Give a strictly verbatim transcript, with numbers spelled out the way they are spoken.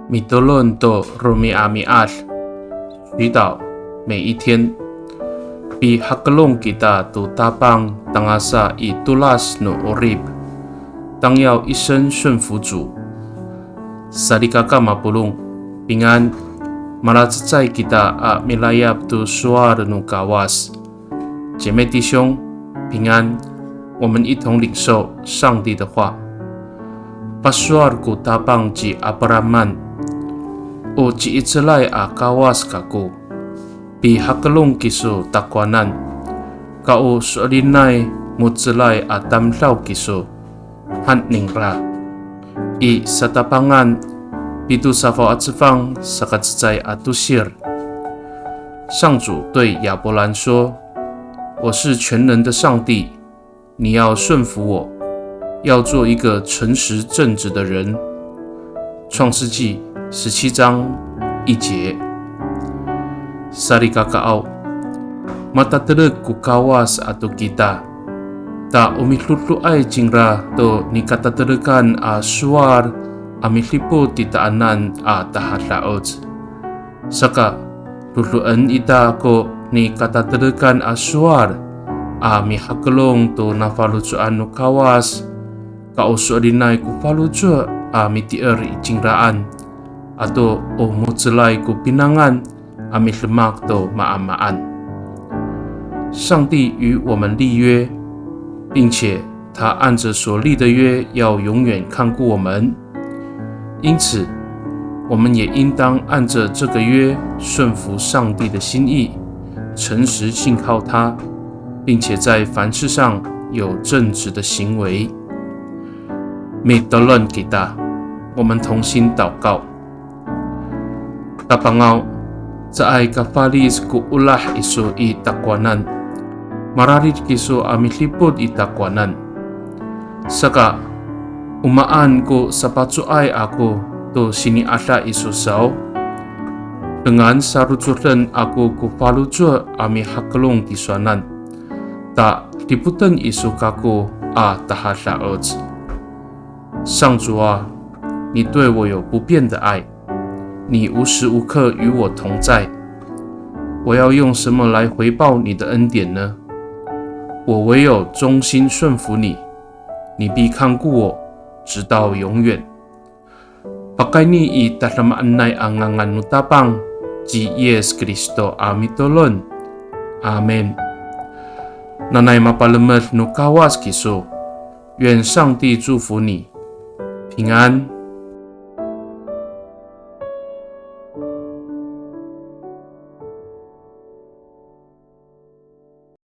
Mitolon to romi'ami'ad, 祈祷每一天。Pihakelong kita to Tapang tangasa i tolas no 'orip, 当要一生顺服主。Salikaka mapolong, 平安。Malacecay kita a milayap to sowal no Kawas. 姐妹弟兄，平安。我们一同领受上帝的话。Pasowal ko Tapang ci Apraman, "O ci'icelay a Kawas kako, pihakelong kiso takowanan, ka o so'elinay mo^celay a tamdaw kiso," han ningra. I Satapangan pito safaw a cefang saka cecay a tosir. 上主对亚伯兰说："我是全能的上帝，你要顺服我，要做一个诚实正直的人。"创世纪十七章一节。Salikakaaw, matatelek ko Kawas ato kita. Ta o midodoay cingra to nikatatelekan a sowal a midipot titaanan a tahada'oc. Saka, dodoen ita ko nikatatelekan a sowal a mihakelong to nafaloco'an no Kawas, ka o so'elinay ko faloco' a mitier i cingraan, ato o mo^celay ko pinangan a midemak to maamaan. 上帝与我们立约，并且他按着所立的约要永远看顾我们。因此，我们也应当按着这个约顺服上帝的心意，诚实信靠他，并且在凡事上有正直的行为。Mitolon kita, 我们同心祷告。 Tapangaw, caay ka falic ko olah iso i takowanan. Mararid kiso a midipot i takowanan. Saka, o maan ko sapacoay ako to sini'ada iso saw? Dengan sarocoden ako ko faloco' a mihakelong tisowanan. Ta dipoten iso kako a tahada'oc. 上主啊，你对我有不变的爱，你无时无刻与我同在。我要用什么来回报你的恩典呢？我唯有忠心顺服你，你必看顾我，直到永远。Pakayni i tadamaanay a ngangan no Tapang, ci Yis Kristo a mitolon. Amin. Nanay mapalemed no Kawas kiso. 愿上帝祝福你，平安。